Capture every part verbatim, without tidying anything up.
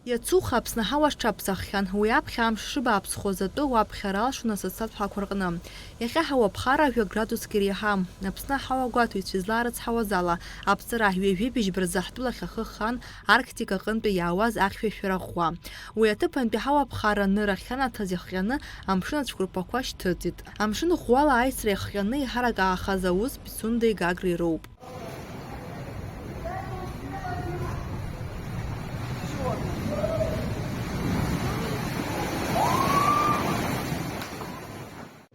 Иацуха Аԥсны аҳауа аҽаԥсаххьан, уи аԥхьа амш шыбааԥсхоз атәы уаԥхьара алшон асасцатә ҳақәа рҟны. Иахьа ҳауа ԥхара жәа градуск иреиҳам. Аԥсны аҳауа гәаҭаҩцәа излаарыцҳауаз ала, аԥҵара ҩажәи быжьба рзы ҳтәылахь ахы хан Арктика аҟынтәи иаауаз ахьшәашәара ӷәӷәа. Уи аҭыԥантәи ҳауа ԥхара анырахь ианаҭаз иахҟьаны амшын ацәқәырԥақәа шьҭыҵит. Амшын ӷәӷәала аисра иахҟьаны еиҳарак аахаз аус Пицундеи Гагреи роуп.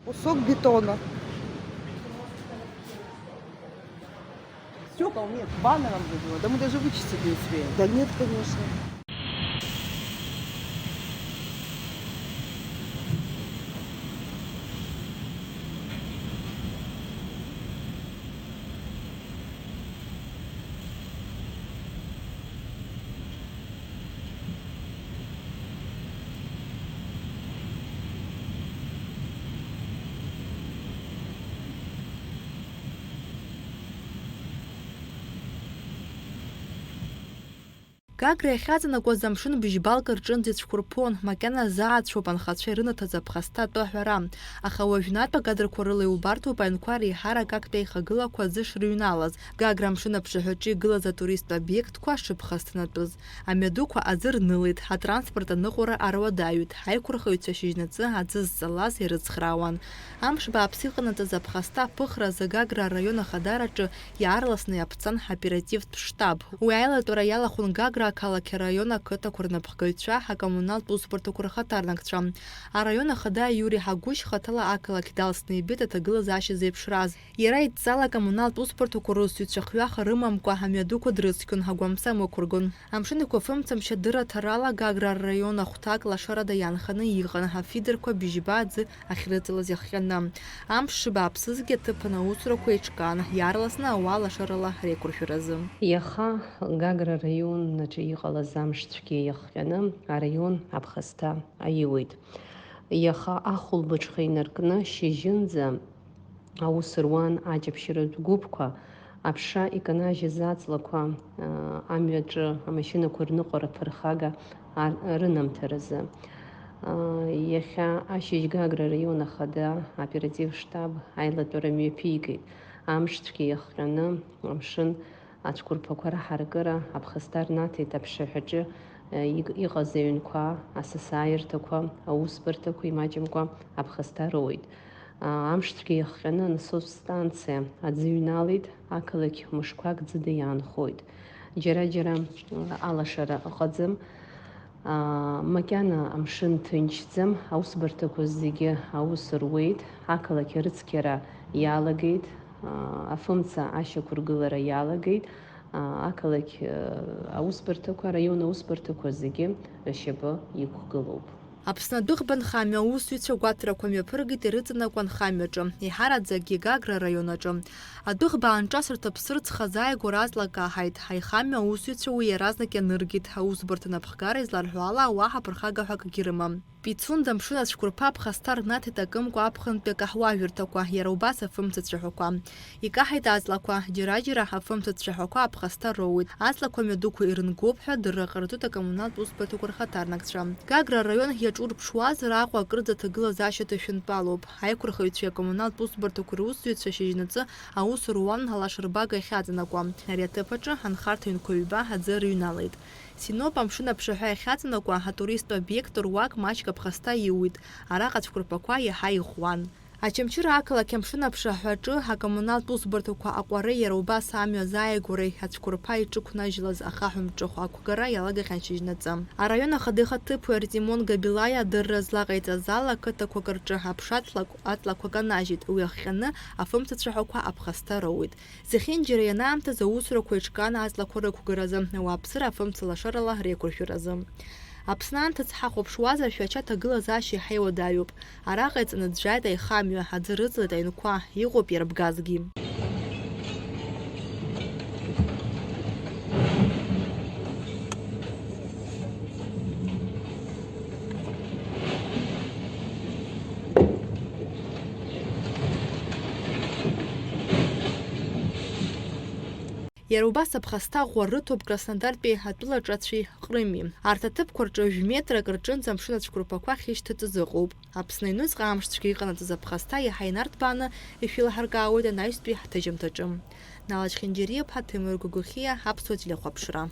Кусок бетона. Стекол нет, баннером забило. Да мы даже вычистить не успеем. Да нет, конечно. Гагра иахьаҵанакуаз амшын быжьбалк рҿынӡа ицәқәырԥон, макьана заацәоуп анхацәа ирынаҭаз аԥхасҭа атәы аҳәара. Аха уажәнатә акадрқәа рыла иубарҭоуп аҩнқәа реиҳарак актәи аихагылақәа аӡы шрыҩналаз, Гагра амшын аԥшаҳәаҿы игылаз атуристтә обиектқәа шыԥхасҭанатәыз. Амҩадуқәа аӡы рнылеит, атранспорт аныҟәара аруадаҩит, аиқәырхаҩцәа шьыжьнаҵы аӡы зҵалаз ирыцхраауан. Амш бааԥс иҟанаҵаз аԥхасҭа аԥыхра азы Гагра араион ахадараҿы иаарласны иаԥҵан ҳоперативтә штаб. Уи аилатәара иалахәын Гагра ақалақь араион ақыҭақәа рнапхгаҩцәа, ҳакоммуналтә усбарҭақәа рхаҭарнакцәа. Араион ахада Иури Ҳагәышь хаҭала ақалақь далсны ибеит аҭагылазаашьа зеиԥшраз. Иара идҵала акоммуналтә усбарҭақәа русзуҩцәа хҩаха рымамкәа амҩадуқәа дрыцқьон, агәамҵ амықәыргон. Амшын иқәафымцамшьа дырраҭарала Гагра арраион ахәҭак лашарада иаанханы иҟан, афидерқәа быжьба аӡы ахьрыҵалаз иахҟьаны. Амш шыбааԥсызгьы аҭыԥан аусурақәа еиҿкаан, иаарласны ауаа лашарала реиқәыршәаразы. Иаха Гагра араион аҿы иҟалаз амш цәгьа иахҟьаны араион аԥхасҭа аиуеит. Иаха ахәылбыҽха инаркны шьыжьынӡа аус руан аҷаԥшьаратә гәыԥқәа, аԥша иканажьыз аҵлақәа, аа, амҩаҿы амашьынақәа рныҟәара ԥырхага ар-, рынамҭаразы. Аа, иахьа ашьыжь Гагра араион ахада аоператив штаб аилатәара мҩаԥигеит. Амш цәгьа иахҟьаны, амшын ацәқәырԥақәа раҳаракыра аԥхасҭа рнаҭеит аԥшаҳәаҿы, э, ик-, иҟаз аҩнқәа, асасааирҭақәа, аусбарҭақәа имаҷымкәа аԥхасҭа роуеит. А, амш цәгьа иахҟьаны анасостә станциа аӡы ҩналеит, ақалақь мышқәак ӡыда иаанхоит. Џьара-џьара, м, алашара ыҟаӡам. Аа, макьана амшын ҭынчӡам, аусбарҭақәа зегьы аус руеит, ақалақь арыцқьара иалагеит, аа, афымца ашьақәыргылара иалагеит, аа, ақалақь, аа, аусбарҭақәа, араион аусбарҭақәа зегьы ршьапы иқәгылоуп. Аԥсны адәыӷба нхамҩа аусзуҩцәа гәаҭарақәа мҩаԥыргеит ирыҵанакуа анхамҩаҿы, еиҳараӡакгьы Гагра араион аҿы. Адәыӷба аанҿасырҭа ԥсырӡ хазы ааигәара аҵла каҳаит. Аихамҩа аусзуҩцәа уи иаразнак ианыргеит, аусбарҭа анапхгара изларҳәо ала, уаҳа ԥырхага ҳәа акгьы рымам. Пицунда амшын ацәқәырԥа аԥхасҭа рнаҭеит акымкәа аԥхынтәи акаҳуажәырҭақәа, иара убас афымца цәаҳәақәа. Икаҳаит аҵлақәа, џьара-џьара афымца цәаҳәақәа аԥхасҭа роуеит, аҵлақәа мҩадуқәа ирынгоуп ҳәа адырра ҟарҵоит акоммуналтә усбарҭақәа рхаҭарнакцәа. Гагра араион иаҿурԥшуазар Аҟәа акырӡа аҭагылазаашьа ҭышәынтәалоуп. Аиқәырхаҩцәеи акоммуналтә усбарҭақәа русзуҩцәа шьыжьнаҵы аус руан алашарбага иахьаҵанакуа. Ари аҭыԥ аҿы анхарҭа ҩнқәа ҩба аӡы рыҩналеит. Синоп амшын аԥшаҳәа иахьаҵанакуа, атуристтә обиект руак маҷк аԥхасҭа иуит, араҟа ацәқәырԥақәа иаҳа иӷәӷәан. Очамчыра ақалақь амшын аԥшаҳәаҿы акоммуналтә усбарҭақәа аҟәареи иара убас амҩа азааигәареи ацәқәырԥа иҿықәнажьлаз ахаҳә мҿыхә ақәгара иалагахьан шьыжьнаҵы. Араион ахада ихаҭыԥуаҩ Артемон Габилаиа адырра злаҟаиҵаз ала, қыҭақәак рҿы аԥшаҵлак аҵлақәа канажьит, уи ахҟьаны афымца цәаҳәақәа аԥхасҭа роуит. Зехьынџьара ианаамҭаз аусурақәа еиҿкаан аҵлақәа рықәгаразы, ауааԥсыра афымца лашарала реиқәыршәаразы. Аԥсны анҭыҵ ҳахәаԥшуазар, Шәача аҭагылазаашьа иаҳа иуадаҩуп. Араҟа иҵаныӡәӡәааит аихамҩа, аӡы рыҵалеит аҩнқәа, иҟоуп иарбгазгьы. Иара убас аԥхасҭа ӷәӷәа рыҭоуп Краснодартәи атәылаҿацәеи Ҟрыми. Арҭ аҭыԥқәа рҿы жәметрак рҿынӡа амшын ацәқәырԥақәа ахьышьҭыҵыз ыҟоуп. Аԥсны аҩныҵҟа амшцәгьа иҟанаҵаз аԥхасҭа иаҳа инарҭбааны ишәылаҳаркаауеит анаҩстәи ҳҭыжьымҭаҿы. Нала Чхинџьариа-ԥҳа, Ҭемыр Гогохиа, Аԥсуа телехәаԥшра.